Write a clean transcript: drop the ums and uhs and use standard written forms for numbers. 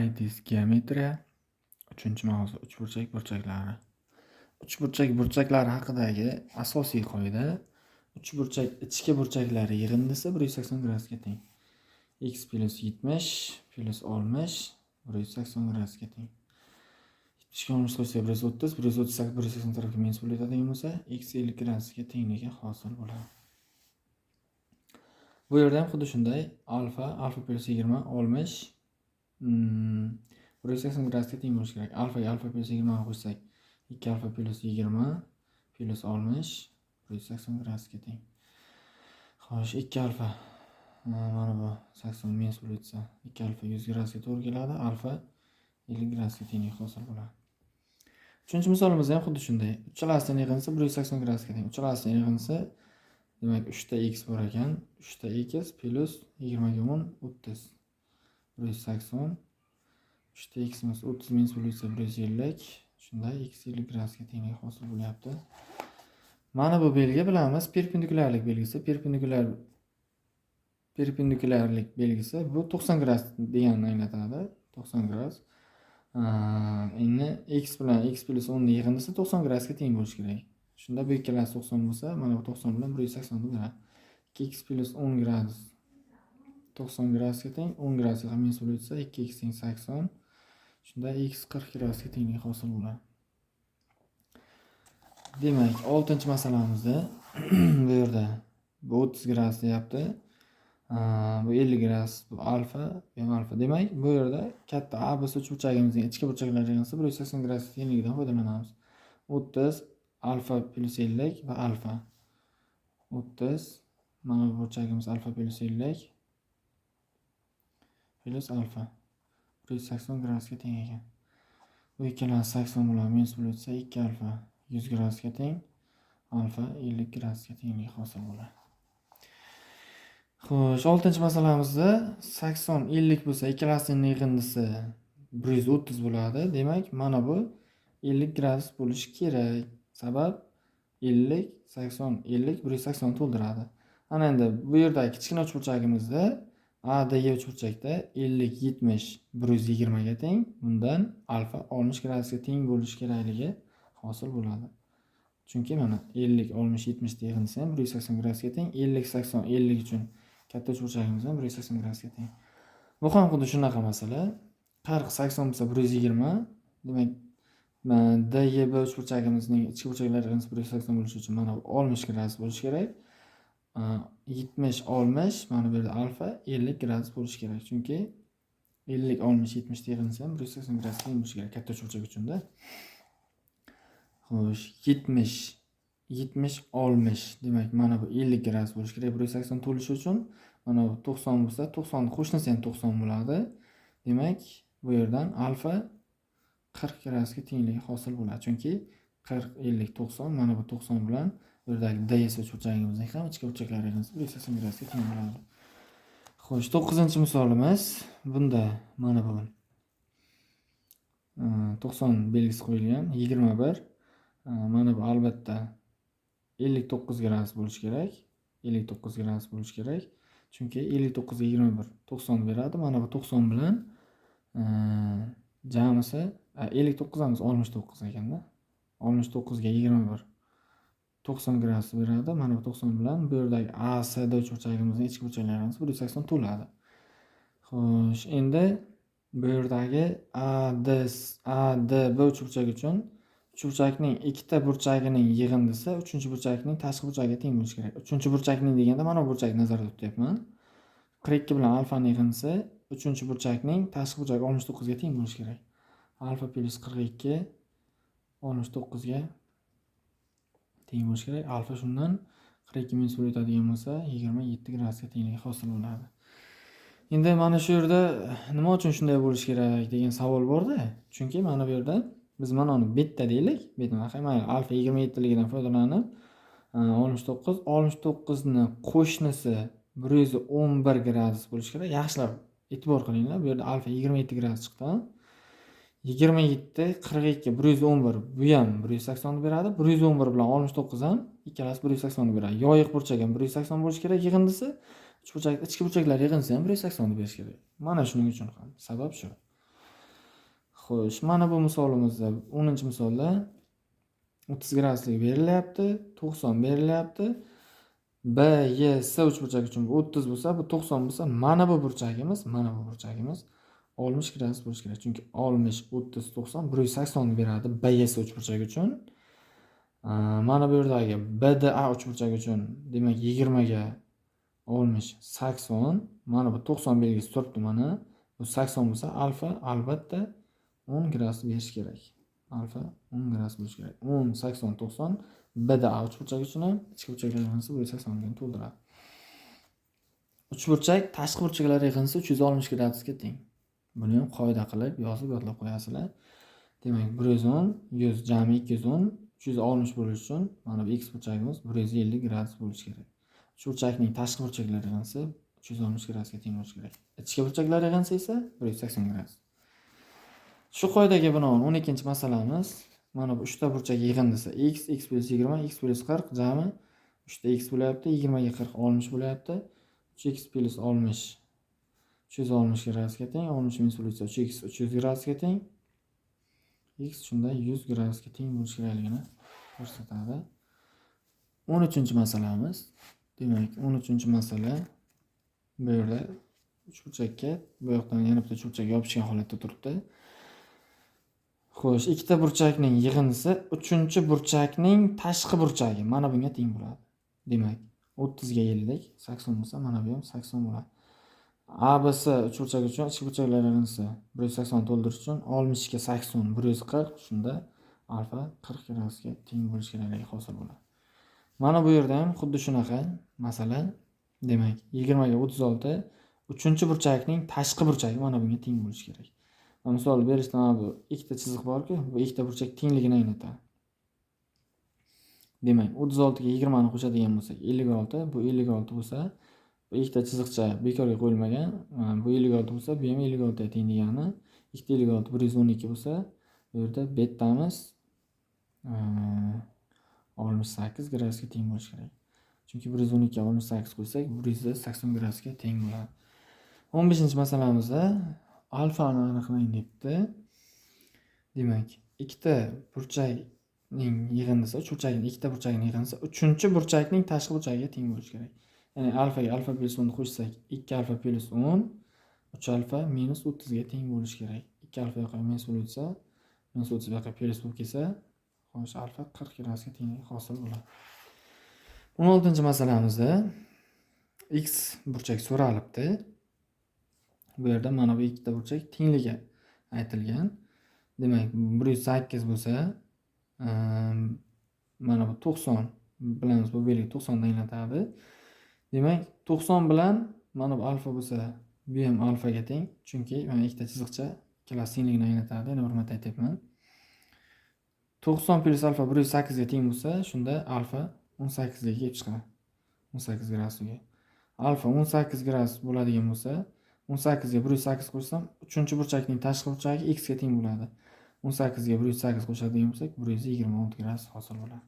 IDS geometriya, uchinchi mavzu: uchburchak burchaklari. Uchburchak burchaklari haqidagi asosiy qoida: uchburchak ichki burchaklari yig'indisi 180 gradusga teng. X plyus 70 plyus 60 180 gradusga teng. 70 ga 60 qo'shsak 130, 130 180 tarafga minus bo'lib o'tadigan bo'lsa, x 50 gradusga tengligi hosil bo'ladi. Bu yerda ham xuddi shunday: alfa, alfa plyus 20, 60 180 gradusga teng bo'lishi kerak. Alfaga alfa plyus 20 qo'shsak, 2 alfa plyus 20 plyus 60 180 gradusga teng. Xo'sh, 2 alfa, mana bu 80 minus bo'lib o'tsa, 2 alfa 100 gradusga to'g'ri keladi. Alfa 50 gradusga tenglik hosil bo'ladi. Uchinchi misolimizda ham xuddi shunday. Uchalasini yig'indisi 180 gradusga teng. Uchalasini yig'indisi, demak, 3 ta x bor ekan. 3 ta x plyus 20 ga 10 30. 180, 3 ta ximiz 30 minus bo'lib o'tsa 150. Shunda x 50 gradusga tenglik hosil bo'lyapti. Mana bu belgi, bilamiz, perpendikulyarlik belgisi. Perpendikulyarlik belgisi bu 90 gradus deganini anglatadi. 90 gradus. Endi x bilan x plyus 10 ning yig'indisi 90 gradusga teng bo'lishi kerak. Shunda bu ikkalasi 90 bo'lsa, mana bu 90 bilan 180 ni beradi. 2x plyus 10 gradus 90 gradusga teng, 10 gradusga ham minus bo'lib o'tsa, 2x teng 80. Shunda x 40 gradusga tengligi hosil bo'ladi. Demak, oltinchi masalamizda bu yerda bu 30 gradus deyapti. Bu 50 gradus, bu alfa, bu ham alfa. Demak, bu yerda katta ABC uchburchagimizning ichki burchaklari yig'indisi 180 gradus tengligidan foydalanamiz. 30 alfa plyus 50 va alfa. 30, mana bu burchagimiz alfa plyus 50 plyus alfa 180 gradusga teng ekan. Bu ikkalasi 80 bilan minus bo'lib o'tsa, 2 alfa 100 gradusga teng, alfa 50 gradusga tengligi hosil bo'ladi. Xo'sh, oltinchi masalamizda 80 50 bo'lsa, ikkalasining yig'indisi 130 bo'ladi. Demak, mana bu 50 gradus bo'lishi kerak. Sabab 50, 80, 50 180 to'ldiradi. Ana endi bu yerdagi kichkina uchburchagimizda, ADE uchburchakda 50, 70 120 ga teng. Bundan alfa 60 gradusga teng bo'lishi kerakligi hosil bo'ladi. Chunki mana 50, 60, 70 yig'indisi ham 180 gradusga teng. 50, 80, 50 uchun katta uchburchagimiz ham 180 gradusga teng. Bu ham xuddi shunaqa masala. 40, 80 bo'lsa 120. Demak, DEB uchburchagimizning ichki burchaklari yig'indisi 180 bo'lishi uchun mana bu 60 gradus bo'lishi kerak. 70, 60, mana bu yerda alfa 50 gradus bo'lishi kerak. Chunki 50, 60, 70 yig'indisi ham 180 gradusga teng bo'lishi kerak katta uchburchak uchun-da. Xo'sh, 70, 70, 60, demak, mana bu 50 gradus bo'lishi kerak 180 to'lishi uchun. Mana bu 90 bo'lsa, 90 qo'shnisi ham 90 bo'ladi. Demak, bu yerdan alfa 40 gradusga tengligi hosil bo'ladi. Chunki 40, 50, 90, mana bu 90 bilan bu yerdagi DS uchburchagimizning ham ichki burchaklari yig'indisi 180 gradusga teng bo'ladi. Xo'sh, 9-misolimiz. Bunda mana bu 90 belgisi qo'yilgan, 21. Mana bu albatta 59 gradus bo'lishi kerak. 59 gradus bo'lishi kerak. Chunki 59 ga 21 90 beradi. Mana bu 90 bilan jamisi 59 emas, 69 ekanda. 69 ga 21 90 gradus beradi. Mana bu 90 bilan bu yerdagi ASD uchburchagimizning ichki burchaklari 180 to'ladi. Xo'sh, endi bu yerdagi AD ADB uchburchak uchun uchburchakning ikkita burchagining yig'indisi uchinchi burchakning tashqi burchagiga teng bo'lishi kerak. Uchinchi burchakning deganda mana bu burchakni nazarda tutyapman. 42 bilan alfani yig'indisi uchinchi burchakning tashqi burchagi 69 ga teng bo'lishi kerak. Alfa plyus 42 69 ga teng bo'lishi kerak. Alfa shundan 42 minus bo'lib o'tadigan bo'lsa, 27 gradusga tengligi hosil bo'ladi. Endi mana shu yerda nima uchun shunday bo'lishi kerak degan savol borda. Chunki mana bu yerda biz mana uni beta deylik. Beta mayli, alfa 27 ligidan foydalanib 69, 69 ni qo'shnisi 111 gradus bo'lishi kerak. Yaxshilab e'tibor qilinglar. Bu yerda alfa 27 gradus chiqdi. 27, 42, 111, bu ham 180 ni beradi. 111 bilan 69 ham ikkalasi 180 ni beradi. Yoyiq burchak ham 180 bo'lishi kerak yig'indisi. Uchburchak ichki burchaklar yig'indisi ham 180 ni berishi kerak. Mana shuning uchun ham sabab shu. Xo'sh, mana bu misolimizda 10-misolda 30 graduslik berilyapti, 90 berilyapti. B, Y, S uchburchak uchun bu 30 bo'lsa, bu 90 bo'lsa, mana bu burchagimiz, mana bu burchagimiz 60 gradus bo'lishi kerak. Chunki 60, 30, 90 180 ni beradi B, Y, S uchburchagi uchun. Mana bu yerdagi BDA uchburchagi uchun demak 20 ga 60 80, mana bu 90 belgisi turibdi mana. Bu 80 bo'lsa, alfa albatta 10 gradus berish kerak. Alfa 10 gradus bo'lishi kerak. 10, 80, 90 BDA uchburchagi uchun ham ichki burchaklar yig'indisi 180 ni to'ldiradi. Uchburchak tashqi burchaklar yig'indisi 360 gradusga teng. Buni ham qoida qilib yozib yodlab qo'yasizlar. Demak, 110, 100 jami 210, 360 bo'lishi uchun mana bu x burchagimiz 150 gradus bo'lishi kerak. Uchburchakning tashqi burchaklari yig'indisi 360 gradusga teng bo'lishi kerak. Ichki burchaklar yig'indisi esa 180 gradus. Shu qoidaga binoan 12-masalamiz mana bu 3 ta burchak yig'indisi x, x plus 20, x plus 40 jami 3 ta x bo'lyapti, 20 ga 40 60 bo'lyapti. 3x plus 60 360 gradusga teng, 60 minus bo'lsa 3x 300 gradusga teng. X shunda 100 gradusga teng bo'lishi kerakligini ko'rsatadi. 13-masalamiz. Demak, 13-masala bu yerda uchburchakka bu yoqdan yana bitta uchburchak yopishgan holatda turibdi. Xo'sh, ikkita burchakning yig'indisi 3-burchakning tashqi burchagi mana bunga teng bo'ladi. Demak, 30 ga 50, 80 bo'lsa, mana bu ham 80 bo'ladi. ABC uchburchak uchun ichki burchaklar yig'indisi 180 to'ldirish uchun 60 ga 80 140, shunda alfa 40 gradusga teng bo'lishi kerakligi hosil bo'ladi. Mana bu yerda ham xuddi shunaqa masala. Demak, 20 ga 36 3-burchakning tashqi burchagi mana bunga teng bo'lishi kerak. Misol berishda mana bu ikkita chiziq bor-ku, bu ikkita burchak tengligini anglatadi. Demak, 36 ga 20 ni qo'shadigan bo'lsak, 56, bu 56 bo'lsa, bu ikkita chiziqcha bekorga qo'yilmagan. Bu 56 bo'lsa, bu ham 56 ga teng degani. Ikkita 56 112 bo'lsa, bu yerda betamiz 68 gradusga teng bo'lishi kerak. Chunki 112 ga 68 qo'ysak, 180 gradusga teng bo'ladi. 15-masalamizda alfani aniqlang debdi. Demak, ikkita burchakning yig'indisi, uchburchakning ikkita burchagining yig'indisi 3-burchakning tashqi burchagiga teng bo'lishi kerak. Ya'ni alfaga alfa plus 10 ni qo'shsak, 2 alfa plus 10, 3 alfa minus 30 ga teng bo'lishi kerak. 2 alfa yoqqa minus bo'lib o'tsa, minus 30 bu yoqqa plus bo'lib kelsa, xo'sh, alfa 40 gradusga tengligi hosil bo'ladi. 16-masalamizda x burchak so'ralibdi. Bu yerda mana bu ikkita burchak tengligi aytilgan. Demak, 108 bo'lsa, mana bu 90 bilamiz, bu belgi 90 ni anglatadi. Demak, 90 bilan mana bu alfa bo'lsa, bu ham alfaga teng, chunki mana ikkita chiziqcha ikkalasi tengligini anglatadi. Yana bir marta aytyapman. 90 plus alfa 108 ga teng bo'lsa, shunda alfa 18 ga kelib chiqadi. 18 gradusga. Alfa 18 gradus bo'ladigan bo'lsa, 18 ga 108 qo'shsam, 3-burchakning tashqi burchagi x ga teng bo'ladi. 18 ga 108 qo'shadigan bo'lsak, 126 gradus hosil bo'ladi.